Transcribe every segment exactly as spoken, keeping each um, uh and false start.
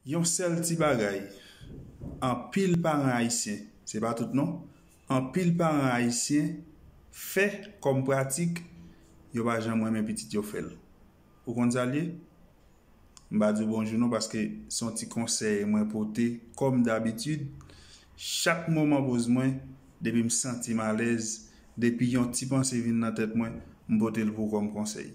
Yon sèl ti bagay, anpil paran ayisyen, se pa tout non, anpil paran ayisyen fè kòm pratik, yo pa janm renmen pitit yo fè l. Ou konn sa l ye? M pa di w bonjou non, paske se yon ti konsèy mwen pote, kòm dabitid, chak moman poz mwen, depi m santi m alèz, depi yon ti panse vin nan tèt mwen, m pote l pou w kòm konsèy.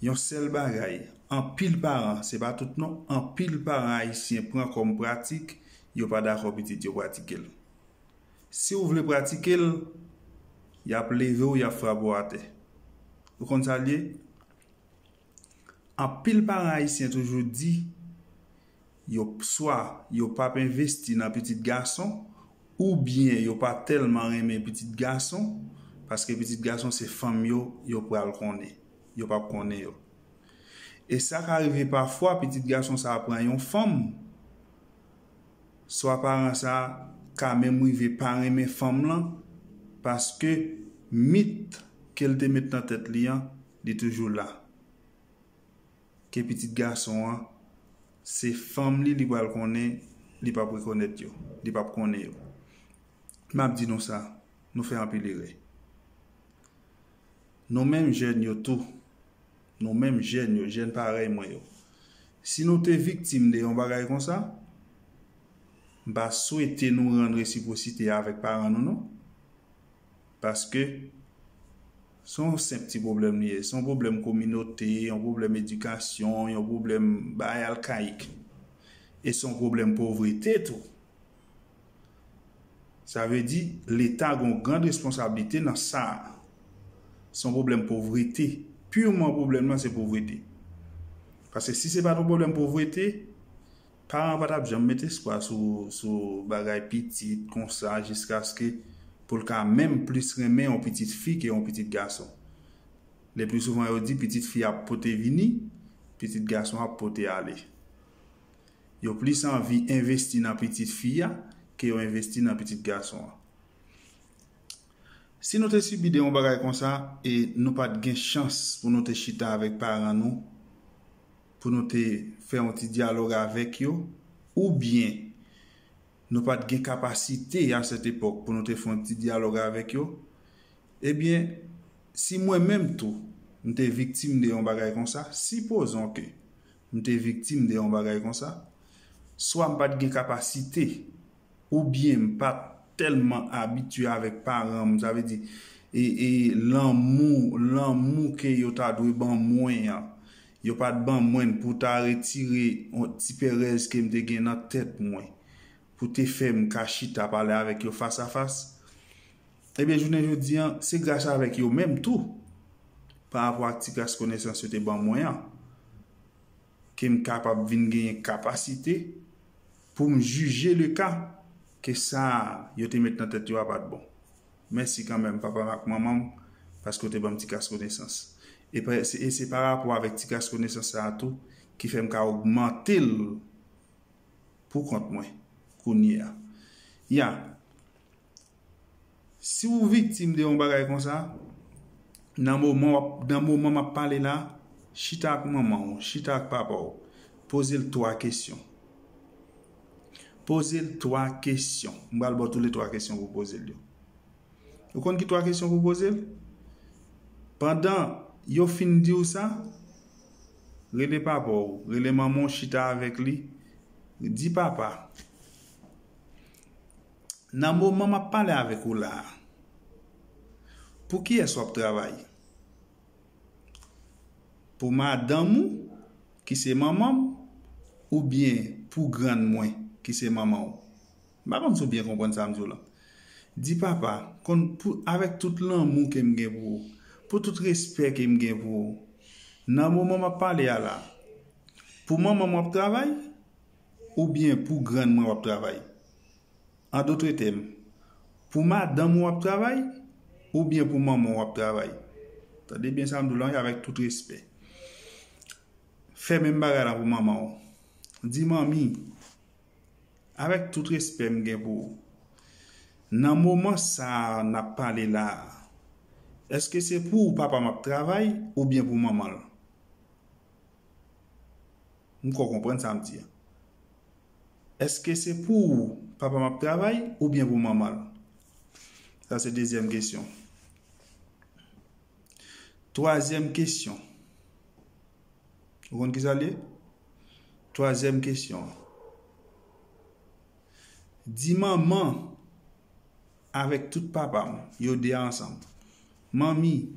Yon sèl bagay, anpil paran, se pa tout non, anpil paran ayisyen pran kòm pratik, yo pa dakò pitit yo pratike l. Si w vle pratike l, y ap leve w, y ap frape w atè. Ou konn sa l ye? Anpil paran ayisyen toujou di, yo swa yo p ap envesti nan pitit gason, oubyen yo pa tèlman renmen pitit gason, paske pitit gason se fanm yo, yo pral konnen, yo p ap konnen yo. E sa ka rive pafwa, pitit gason sa a pran yon fanm, swa paran sa a ka menm rive pa renmen fanm lan, paske mit ke l te met nan tèt li an, li toujou la. Ke pitit gason an, se fanm li, li pral konnen, li p ap rekonèt yo, li p ap konnen yo. M ap di nou sa, nou fè anpil erè. Nou menm jèn yo tou, nou menm jèn yo, jèn parèy mwen yo, si nou te viktim de yon bagay konsa, m pa swete nou rann resipwosite avèk paran nou non. Paske se yon senp ti pwoblèm li ye. Se yon pwoblèm kominote, yon pwoblèm edikasyon, yon pwoblèm bagay akayik. E se yon pwoblèm povrete tou. Sa vle di, Leta gen yon gran responsablite nan sa a. Se yon pwoblèm povrete. Piman pwoblèm nan se povrete. Paske si se pa t yon pwoblèm povrete, paran pa t ap janm met espwa sou, sou bagay pitit konsa jiskaske pou l ka menm plis renmen yon pitit fi ke yon pitit gason. Le pli souvan yo di pitit fi ap pote vini, pitit gason ap pote ale. Yo plis anvi envesti nan pitit fi a ke yo envesti nan pitit gason an. Si nou te sibi de yon bagay konsa e nou pa t gen chans pou nou te chita avèk paran nou, pou nou te fè yon ti dyalòg avèk yo, oubyen nou pa t gen kapasite a sèt epòk pou nou te fè yon ti dyalòg avèk yo, ebyen, si mwen menm tou, m te viktim de yon bagay konsa, sipozon ke m te viktim de yon bagay konsa, swa m pa t gen kapasite, oubyen m pa t tèlman abitye avèk paran m, sa vle di, e, e lanmou, lanmou ke yo ta dwe ban mwen an, yo pa t ban mwen l pou ta retire yon ti perèz ke m te gen nan tèt mwen, pou te fè m ka chita pale avèk yo fas a fas. Ebyen, jounen jodi an, se gras avèk yo menm tou, pa rapò ak ti kras konesans yo te ban mwen an, ke m kapab vin genyen kapasite pou m jije le ka ke sa yo te met nan tèt yo a pa t bon. Mèsi kanmenm, papa m ak manman m, paske w te ban m ti kras konesans. E pa, se, e se pa rapò avèk ti kras konesans sa a tou ki fè m ka ogmante l pou kont mwen kounye a. Ya, si w viktim de yon bagay konsa, nan moman w ap, nan moman m ap pale la, chita ak manman w, chita ak papa w, poze l twa kesyon. Poze l twa kesyon. M pral ba w tou le twa kesyon pou w poze l yo. Ou konn ki twa kesyon pou w poze l? Pandan yo fin di w sa, rele papa w, rele manman w, chita avèk li, di papa, nan moman m ap pale avèk ou la a, pou kiyès w ap travay? Pou madanm ou, ki se manman m, oubyen pou grann mwen, ki se manman w? M pa konn si w byen konprann sa m di w la. Di papa, konn pou, avèk tout lanmou ke m gen pou ou, pou tout respè ke m gen pou ou, nan moman m ap pale a la, pou manman m w ap travay, oubyen pou grann mwen w ap travay? An dotre tèm, pou madanm ou w ap travay, oubyen pou manman w w ap travay? Tande byen sa m di w la, avèk tout respè. Fè menm bagay la pou manman w. Di, manmi, avèk tout respè m gen pou ou, nan moman sa a n ap pale la a, èske se pou ou papa m ap travay oubyen pou manman l? M kwè w konprann sa m di a. Èske se pou papa m ap travay oubyen pou manman l? Sa se dezyèm kesyon. Twazyèm kesyon. Ou konn ki sa l ye? Twazyèm kesyon an. Di manman avèk tout papa m, yo de a ansanm. Manmi,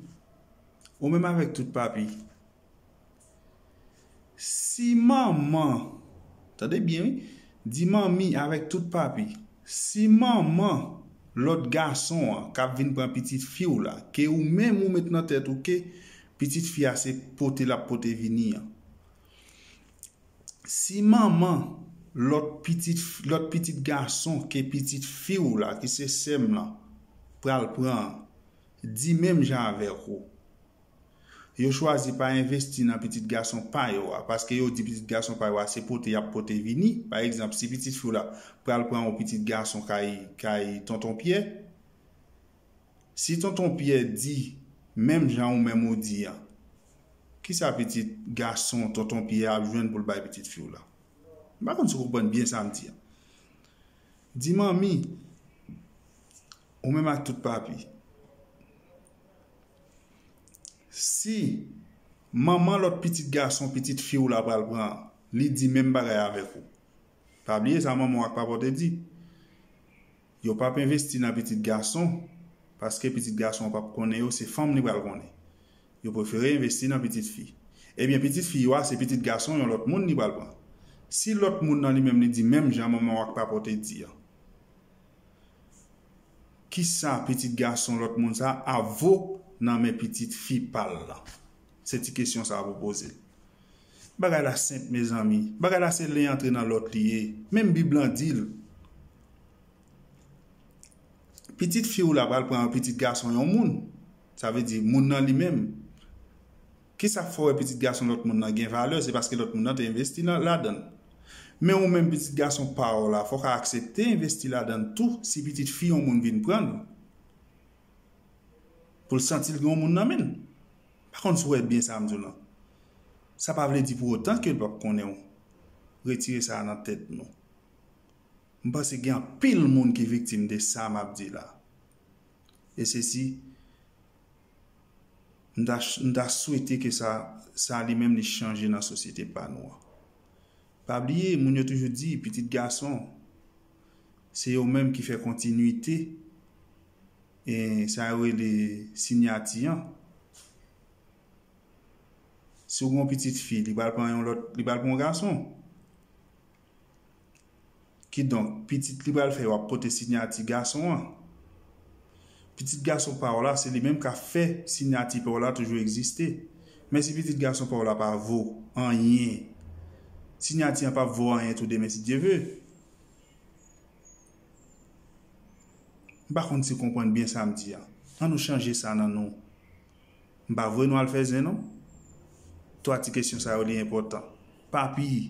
ou menm avèk tout papi. Si manman, tande byen wi, di manmi avèk tout papi, si manman lòt gason an k ap vin pran pitit fi w la, ke ou menm ou met nan tèt ou ke pitit fi a se pote l ap pote vini an. Si manman lòt pitit, lòt pitit gason ke pitit fi w la, ki se sè m lan, pral pran an, di menm jan avèk ou. Yo chwazi pa envesti nan pitit gason pa yo a, paske yo di pitit gason pa yo a se pote y ap pote vini. Pa egzanp, si pitit fi w la pral pran yon pitit gason kay, kay tonton Pyè, si tonton Pyè di menm jan ou menm ou di an, kisa pitit gason tonton Pyè ap jwenn pou l bay pitit fi w la? M pa konn si w konprann byen sa m di an. Di manmi, ou menm ak tout papi. Si manman lòt pitit gason pitit fi w la pral pran, li di menm bagay avèk ou. Pa bliye sa manman w ak papa w te di. Yo p ap envesti nan pitit gason, paske pitit gason an p ap konnen yo, se fanm li pral konnen. Yo prefere envesti nan pitit fi. Ebyen, pitit fi yo a, se pitit gason yon lòt moun li pral pran. Si lòt moun nan li menm li di menm jan manman w ak papa w te di an, kisa pitit gason lòt moun sa a vo nan men pitit fi pa l lan? Se ti kesyon sa a pou poze l. Bagay la senp, mezanmi. Bagay la se len antre nan lòt li ye. Menm Bib lan di l. Pitit fi w la pral pran yon pitit gason yon moun. Sa vle di, moun nan li menm. Kisa k fè w wè pitit gason lòt moun nan gen valè? Se paske lòt moun nan te envesti nan, ladan l. Men ou menm pitit gason pa w la, fò w ka aksepte envesti ladan l tou si pitit fi yon moun vin pran l. Pou l santi l gen yon moun nan men l. Pa konn si w wè byen sa m di w lan. Sa pa vle di pou otan ke l p ap konnen w. Retire sa nan tèt nou. M panse gen anpil moun ki viktim de sa m ap di la. E sesi, m ta, m ta swete ke sa, sa li menm li chanje nan sosyete pa nou an. Pa bliye, moun yo toujou di, pitit gason, se yo menm ki fè kontinwite, e sa yo rele sinyati an. Si w gen yon pitit fi, li pral pran yon lòt, li pral pran yon gason. Kidonk, pitit li pral fè yo ap pote sinyati gason an. Pitit gason pa w la, se li menm k ap fè sinyati pa w la toujou egziste. Men si pitit gason pa w la pa vo anyen, sinyati an p ap vo anyen tou demen si Dye ve. M pa konn si w konprann byen sa m di a. Ann nou chanje sa nan nou. M pa voye nou al fè zen non. Twa ti kesyon sa yo li enpòtan. Papi,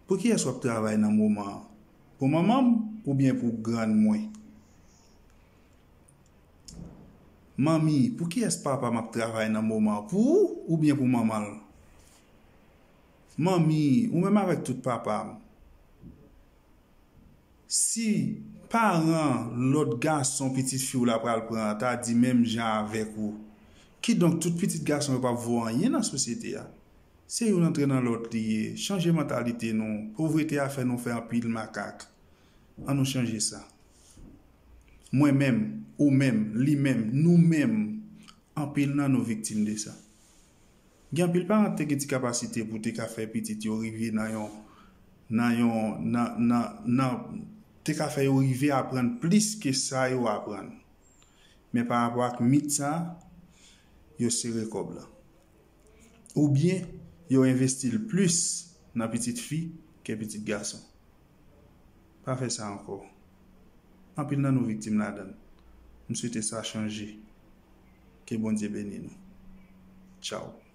pou kiyès w ap travay nan moman an? Pou manman m oubyen pou grann mwen? Manmi, pou kiyès papa m ap travay nan moman an? Pou ou oubyen pou manman l? Manmi, ou menm avèk tout papa m. Si paran lòt gason pitit fi w la pral pran an ta di menm jan avèk ou, kidonk tout pitit gason yo p ap vo anyen nan sosyete a. Se youn antre nan lòt li ye. Chanje mantalite nou. Povrete a fè nou fè anpil makak. Ann nou chanje sa. Mwen menm, ou menm, li menm, nou menm, anpil nan nou viktim de sa. Gen anpil paran te gen ti kapasite pou te ka fè pitit yo rive nan yon, nan yon, nan, nan, nan, te ka fè yo rive aprann plis ke sa yo aprann. Men pa rapò ak mit sa, yo sere kòb la. Oubyen, yo envesti l plis nan pitit fi ke pitit gason. Pa fè sa ankò. Anpil nan nou viktim ladan l. M swete sa chanje. Ke Bondye beni nou. Tchaw.